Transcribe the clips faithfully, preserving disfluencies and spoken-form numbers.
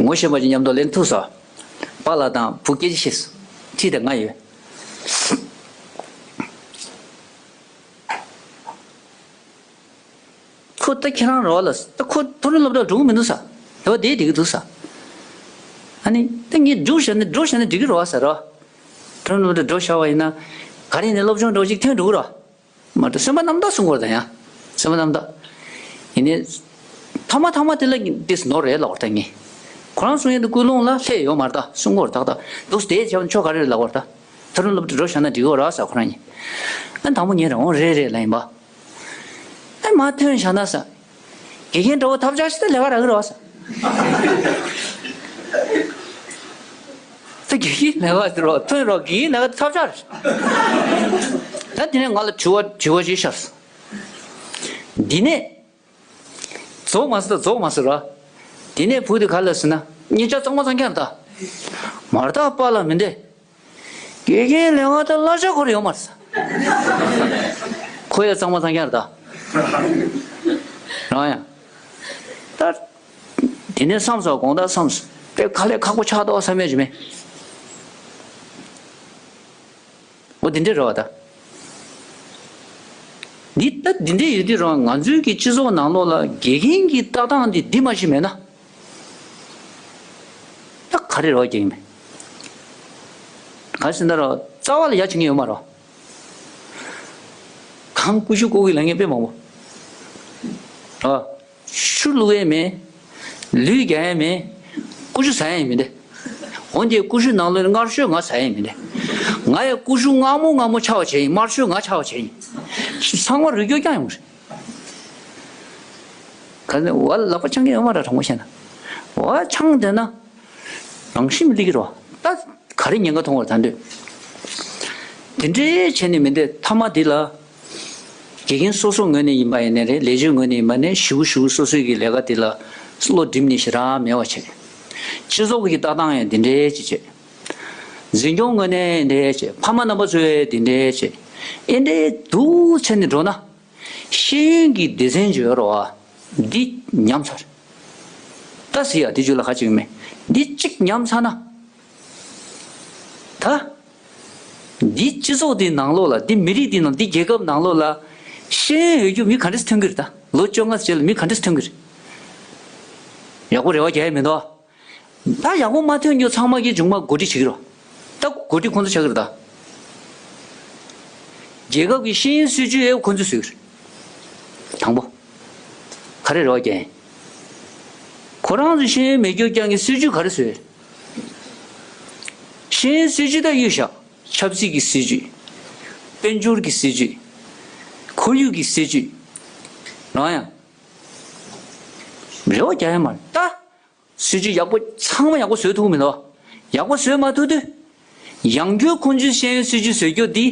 ངོ་ཤེས་པ་ཅིག་མཉམ་དུ་ལེན་ཐུབ་སོང་། པཱ་ལགས་དང་བུ་སྐད་ཆ་བཤད་སོང་། ཁྲིད་དེ་ང་ཡོད། ཁོ་ད་ཁྱེད་རང་རོགས་ལ་ད་ཁོ་མཐོ་རིམ་སློབ་གྲྭ་འགྲོ་གི་མི་འདུག་ས། དེ་བ་དེ་བསྡད་ཀྱི་འདུག་ས། ཨ་ནི་ད་ངས་འགྲོ་བྱས་ན་འགྲོ་བྱས་ན་འགྲིག་གི་རེད་བ་ཟེར་རོ། མཐོ་རིམ་སློབ་གྲྭ་འགྲོ་བྱས་པ་ཡིན་ན་ག་རེ་ནས་སློབ་སྦྱོང་འགྲོ་ཅིག་ཐོན་འགྲོ་གི་རོ། མ་གཏོགས་སེམས་པ་རྣམ་དག་གསུང་དགོས་རེད་ད་ཡང་། སེམས་པ་རྣམ་དག་ཡིན་ནའི། ཐ་མ་ཐ་མ་དེ་ལ་ཏིས་ནོར་རེད་ལབ་པ་རེད་ད་ངས། ཁོ་རང་གསུང་ཡས་དེ་ཀུན་སློང་ལ་ལྷད་ཡོད་མ་རེད་ད། གསུང་དགོས་རེད་ད་ད། འདུག་སེ་བྱས་ན་ཆོ་ག་རེ་རེད་ལབ་པ་རེད་ད། མཐོ་རིམ་སློབ་གྲྭ་འགྲོ་བཞག་ན་འགྲིག་གི་རེད་ཟེར་ཁོ་རང་གཉིས། ཨ་དང་པོ་ངས་རེད་འོང་རེད་རེད་ལབ་ཡིན་པ། ཨ་མ་ཐོན་བཞག་ན་ཟེར། དགེ་རྒན་འདྲ་བོ་ཐབས་ཆག་ཞིག་ད་ལས་ཀ་རག་གི་རེད་བ་ཟེར། ད་དགེ་རྒན་ལས་ཀ་དེ་རོ་ཐོན་རོགས་དགེ་རྒན་ལས་ཀ་ཐབས་ཆག་རེད། ད་དེ་ནས་ང་ལ་དྲི་བ་དྲི་བ་ཅིག་ཤར་སོང་། འདི་ནས། རྫོགས་མ་སོང་ད་རྫོགས་མ་སོང་ར། དེ་ནས་བུ་དེ་ག་ལ་ཟེར་ན་གཉིས་ཆ་གཙང་མ་གཙང་རྐྱང་རེད་ད། མ་རེད་ད་པཱ་ལགས་མི་འདི། དགེ་རྒན་ལས་ཀ་ད་གླ་ཆ་ཁོ་ར་ཡོད་མ་རེད་ས། ཁོ་ཡང་གཙང་མ་གཙང་རྐྱང་རེད་ད། རང་ཡང་། ད། དེ་ནས་བསམ་སོང་དགོངས་དག་བསམ་སོང་། དཔེ་དཀའ་ལས་ཁག་པོ་ཆགས་འདུག་བསམ་ཡས་ཅིག་མེད། འོ་འདི་འདྲས་རེད་བ་ད། འདི་ད་འདི་འདྲས་ཡོད་དུས་རང་ང་ཚོའི་གི་སྤྱི་ཚོགས་ནང་ལོགས་ལ་དགེ་རྒན་གྱི་ལྟ་སྟངས་འདི་འདི་མ་ཞིག་མེད་ན། ད་ག་རེ་རེད་བ་རྒྱག་གི་མེད། ག་རེ་ཟེར་ན་ར་རྩ་བ་ལ་ཡ་བྱེད་མཁན་ཡོད་མ་རེད་བ། གང་ཀུ་ཤུ་བཀོག་གི་ལབ་མཁན་དཔེ་མང་པོ། རེད་བ། ཆུ་བླུག་ཡས་མེད། ལུད་རྒྱག་ཡས་མེད། ཀུ་ཤུ་ཟ་ཡས་མི་འདུག་འོན་ཏེ་ཀུ་ཤུ་ནང་ལོགས་ནས་མངར་ཤོས་ང་ཟ་ཡས་མི་འདུག་ང་ཡང་ཀུ་ཤུ་མངར་མོ་མངར་མོ་ཆགས་པ་བྱས་ཡིན། མངར་ཤོས་ང་ཆགས་པ་བྱས་ཡིན། ཚང་མ་རུལ་སྐྱོར་རྐྱང་ཡོང་གི་རེད། ག་ནས་བ་ལག་པ་འཆང་གི་ཡོད་མ་རེད་དྲང་པོ་བཤད་ན། བ་འཆང་བསྡད་ན། རང་བཞིན་མི་སླེབས་ཀྱི་རེད་བ། ད་ག་རེ་ཉེན་ཁ་མཐོང་བ་རེད་ད་འདོད། དེ་འདྲའི་བྱས་ནས་མི་འདུག་མཐའ་མ་འདི་ལ། དགེ་རྒན་སོ་སོ་ངོས་ནས་ཡིན་པ་ཡིན་ནའི་རེད། ལས་བྱེད་ངོས་ནས་ཡིན་པ་ནའི་ཞུ་ཞུ་སོ་སོའི་གི་ལས་ཀ་དེ་ལ་བློ་སྒྲིམ་ནས་ཞེ་དྲག་མེད་པ་བྱས། སྤྱི་ཚོགས་ཀྱི་ལྟ་སྟངས་ཡང་འདི་འདྲའི་ཅིག་བྱས། འཛིན་སྐྱོང་ངོས་ནས་འདི་འདྲའི་བྱས། ཕ་མ་རྣམ་པ་ཚོས་འདི་འདྲའི་བྱས། ཨེ་འདྲའི་འདུག་བྱས་ནས་འགྲོ་ན། ཤེས་ཡོན་གྱི་སྡེ་ཚན་བརྗོད་རོགས་འདི་ཉམས་ཚར། ད་ཟེར་ཡ་དེ་བརྗོད་ལ་ཁ་ཅིག་མེད། འདི་གཅིག་ཉམས་ཚར་ན། ད། འདི་སྤྱི་ཚོགས་འདི་ནང་ལོགས་ལ་འདི་མི་རིགས་འདི་ནང་འདི་རྒྱལ་ཁབ་ནང་ལོགས་ལ་ཤེས་ཡོན་ཡོད་རྒྱུ་མི་ག་འདྲས་ཐོན་གི་རེད་ད། ལོ་བཅོ་ལྔ་རྗེས་ལ་མི་ག་འདྲས་ཐོན་གི་རེད། ཡག་པོ་རེ་བ་རྒྱག་ཡ་མི་འདུག་ད་ཡག་པོ་མ་ཐོན་རྒྱུ་ཚང་མ་གི་མཇུག་མ་འགོ་ཁྲིད་བྱེད་ཀྱི་རེད། ད་འགོ་ཁྲིད་ཁོང་ཚོ་ཆགས་ཀྱི་རེད་ད། རྒྱལ་ཁབ་ཀྱི་ཤེས་ཡོན་སྲིད་ཇུས་ཡོད་ཁོང་ཚོས་བཟོས་ཀྱི་རེད། དང་པོ། ག་རེ་རེ་བ་རྒྱག་ཡིན། ཁོ་རང་ཚོ་ཤེས་ཡོན་མེད་རྒྱུ་རྐྱང་གི་སྲིད་ཇུས་ག་རེ་བཟོས། ཤེས་ཡོན་སྲིད་ཇུས་ད་གཡུག་བཞག་ཆབ་སྲིད་ཀྱི་སྲིད་ཇུས། དཔལ་འབྱོར་གྱི་སྲིད་ཇུས། ཁོར་ཡུག་གི་སྲིད་ཇུས། རང་ཡང་། རེ་བ་རྒྱག་ཡ་མ་རེད་ད། སྲིད་ཇུས་ཡག་པོ་ཚང་མ་ཡག་པོ་བཟོས་ཐུབ་མི་འདུག་ཡག་པོ་བཟོས་མ་ཐུབ་དུས། ཡང་བསྐྱར་ཁོང་ཚོའི་ཤེས་ཡོན་སྲིད་ཇུས་བཟོས་རྒྱུ་འདི།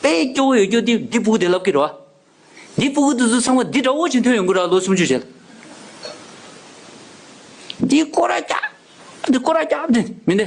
དཔེ་སྐྱོ་བོ་ཡོད་རྒྱུ་འདི་འདི་སྤུ་གུ་དེ་ལབ་ཀྱི་རེད་བ། འདི་སྤུ་གུ་དེ་ཚོ་ཚང་མ་འདི་འདྲ་བོ་ཅིག་ཐོན་ཡོང་གི་རེད་ལོ་སུམ་ཅུ་རྗེས་ལ། འདི་སྐོར་ར་རྒྱག་འདི་སྐོར་ར་རྒྱག་འདི་མི་འདི།